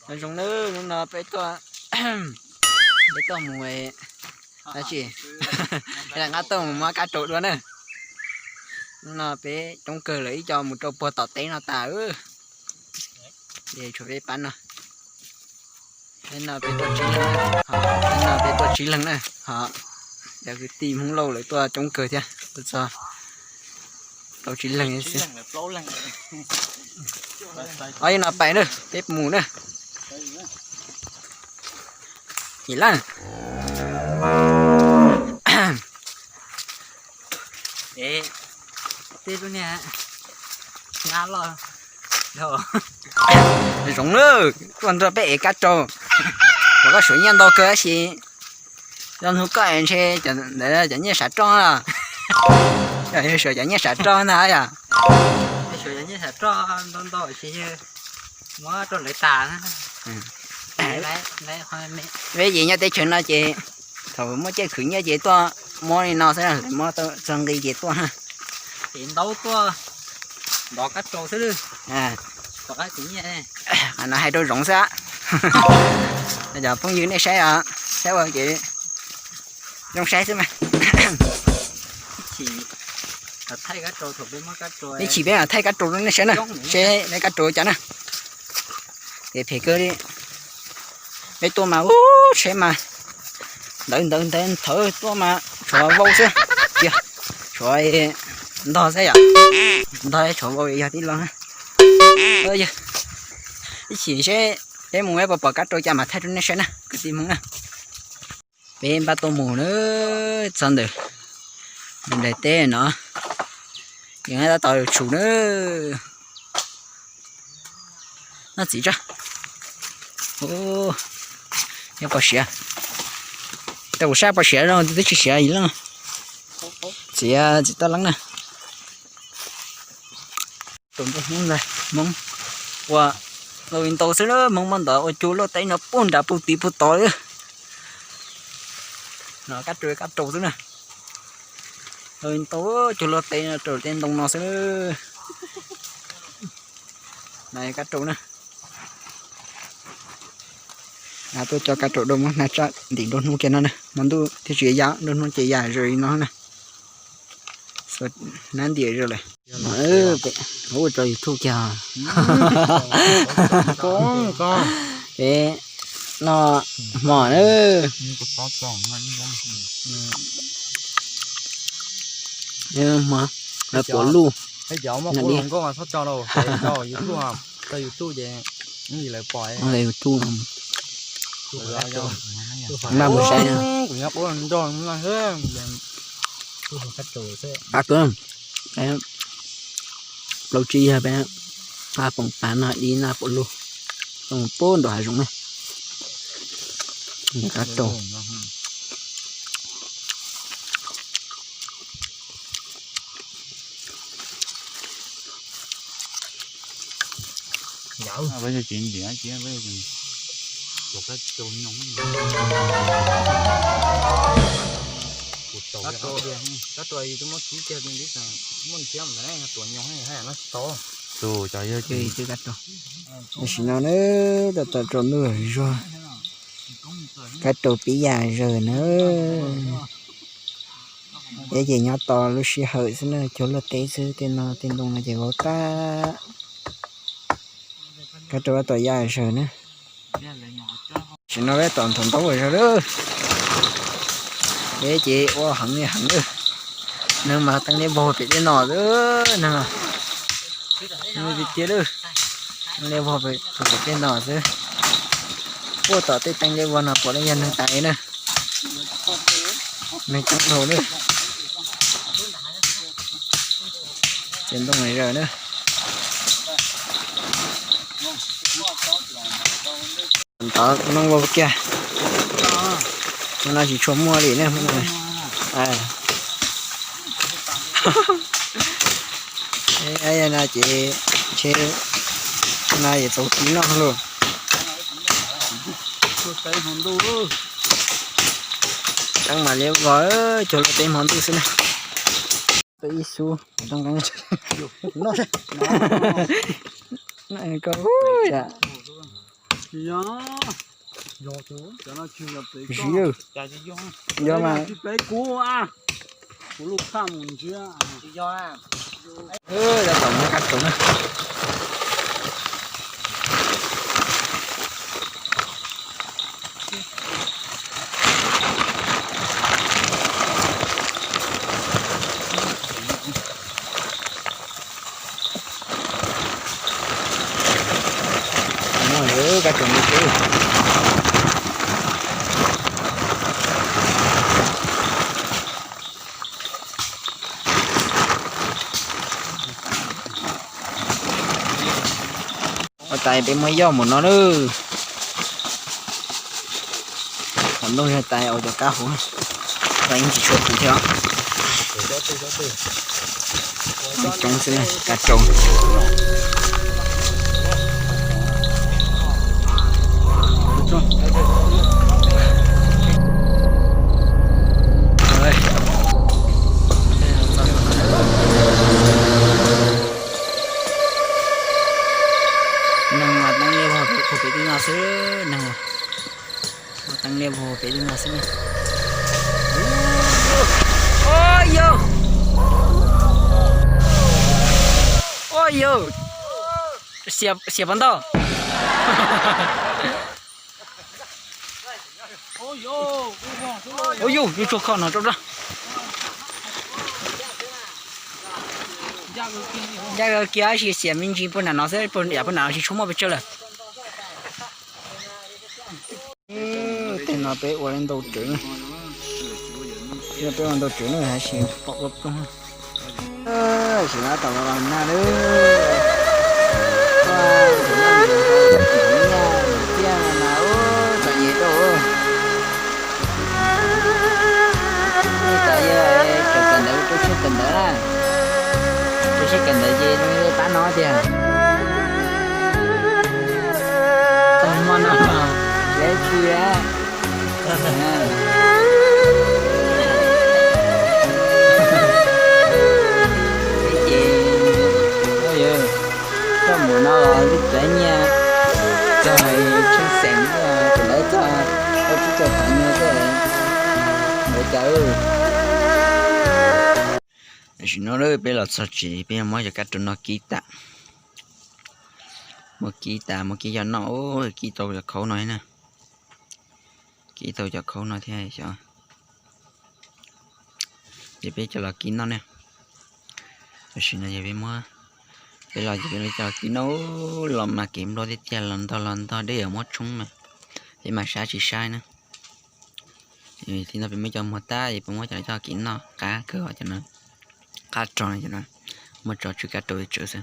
Nyob zoo nawb, hnub no peb tuaj, peb tuaj mus, tab sis, peb lam nqa tuaj mus muab kab rau dua na. Hnub no peb coob kawg lawm, ib co mus rau puag tom teb no tas. Ces tshuav peb pab no. Peb no peb tuaj tsib leeg na, ho peb no peb tuaj tsib leeg na, ho cov kwv tij Hmoob Lauj lawv tuaj coob kawg thiab, tuaj txog tau tsib leeg xwb. Ob, no pais na, peb mus na. Yim leej. Tej lub niag nab loj. Zoov lawm, tuaj nrog peb ev kab rau. Kom koj suav nyiaj ntau kawg tab sis yog hnub koj ntshe ntawd cov nyiaj sav roj na. Yog suav cov nyiaj sav roj ntag yom. Suav cov nyiaj sav roj ntau ntau sis muab rau lawv tas. Peb ces nyob teb chaws no ces thaum muaj caij khwv nyiaj ces tuaj muab li no xwb, muab txog nqi ces tuaj. Ces ntaub tuaj ntov kab rau xwb. Qhov no hais rau zoov xwb. Cov phooj ywg nej saib os, saib ua kev zoo saib xwb mas. Ib chim peb mam thaij kab rau rau nej saib na, seb lawv kab rau cas na. Kev phem kawg li. Peb tuaj mas ub, tsheb mas ntawd ntawd ntawd nthawv tuaj mas tshuav vau xwb, tshuav ntog xwb yom. Ntog tshuav vau yog tib lo na. Ib chim seb peb mus peb puas pom kab rau cas mam thaij rau nej saib na kwv tij Hmoob na. Peb npaj tuaj mus na, txog ntawm nplaim teb no, yeej tab tom tshum na. Noj txiv tso. Nyob pom siav, tau kuv sab pom siav zoo twb tsis siav ib leej. Txiv, txiv toj leeb na. Tus ntuj Hmoob ntag, Hmoob ua ntau li ntau xwb na, Hmoob muab ntov ua cuag luaj teb no puag nrad puag tid puag tod li. No kab rau, kab rau xwb na. Ntau cuag luaj teb no rau tej ntoo no xwb. No kab rau na. Tuaj coj kab rau dua muab hnav tsam ntim nruab hnub kiag no na, hmo ntuj thiaj tsis ya, nruab hnub ces ya zom zaws li no na. Nab ntiam zom lawm. Ua rau YouTube kiag. Peb noj hmo na. Hmo puav luj. Npaj mus saib. Qab kawg, plaub tsib yog peb nqa poom pas no dib naj puav luj, poom pub nram hav zoov na. Qab rau. Tam sim no na, tab tom rau ntuj zuag, kab rau pib ya zawg na. Peb ces nyob tos lub sij hawm xwb na, cuag luaj teb xwb, tej no tej ntoo no ces vau tag. Kab rau tab tom ya zawg na. Tam sim no peb tom nthav ntaub ua zog lawm. Peb ces ua heev li heev lawm. Neeg mas teeb liab vog pem tej no xwb, neeg tiag tiag lawm. Teeb liab vog pem tej no xwb. Puag tom tej teeb liab vog no puav leej yog neeg tas na. Neeg coob dhau lawm. Ces ntoo zaws na. Ntawd ntoo vau kiag. Hnub no tsis tshua muaj li ne. No ces ntshe no ces txaus tiv noj lauj. Teeb mas liab vog, cuag luaj teb hmo ntuj xwb na. Ib xub zoo nqeeb. Koj, ua, Tsis yog, yog, yog mas. Tsis peb kuv a, kuv lub thaj mus ntsiab. Ua tom muab kab tsaus na. Kab tsaus ntuj teb. Ua tas peb muab yoj mus no lawm. Qhov ntuj yog tas ua cov kab huv, yeej tsis tshua puv thiab. Coob xwb, kab tsaus. Neeg mas teeb liaj vog pem teb no xwb, neeg mas teeb liaj vog pem teb no xwb na. Ua yau, ua yau, xiam pov ntau. Ua yus, yus tsuag kho no rau da. Ncaj kiag tab sis xiam me ntsis puag nram no xwb, yam puag nram no tsis tshua muaj pes tsawg lawm. Tej no peb ua li ntau tsawv na. Peb ua ntau tsawv na, tab sis pom ua ploog. Sim no tau los los nag lawm. Tiaj mas ub, txom nyem rau. Nej cov yog raws kawm ntawv rau siab kawm ntawv na. Rau siab kawm ntawv ces zoo li pab no tiag. Tag hmo no lawv tsis ces koj mus no los lub txawv nyiaj txog tsheej xeem, tus lawv txog ua tsib caug tawm nyiaj xwb. Ua cas tam sim no peb los txog tsev peb muab cov kab rau no kib tas. Muab kib tas, muab kib coj noj, kib tau cov khaub no na. Kib tau cov khaub no thiab xyov. Ces peb coj los kib noj ne. Tam sim no ces peb muab, peb los ces peb coj los kib noj. Los mas kev nplua tiag tiag, los ntog los ntog deb, yuav muab tshoob mas peb mas sab tsis sab na. Tib no peb muab cov muag tag ces peb muab cov no coj los kib noj, qab kawg os cov no. Qab rog no, muab tso tsw kab rau tsawv xwb.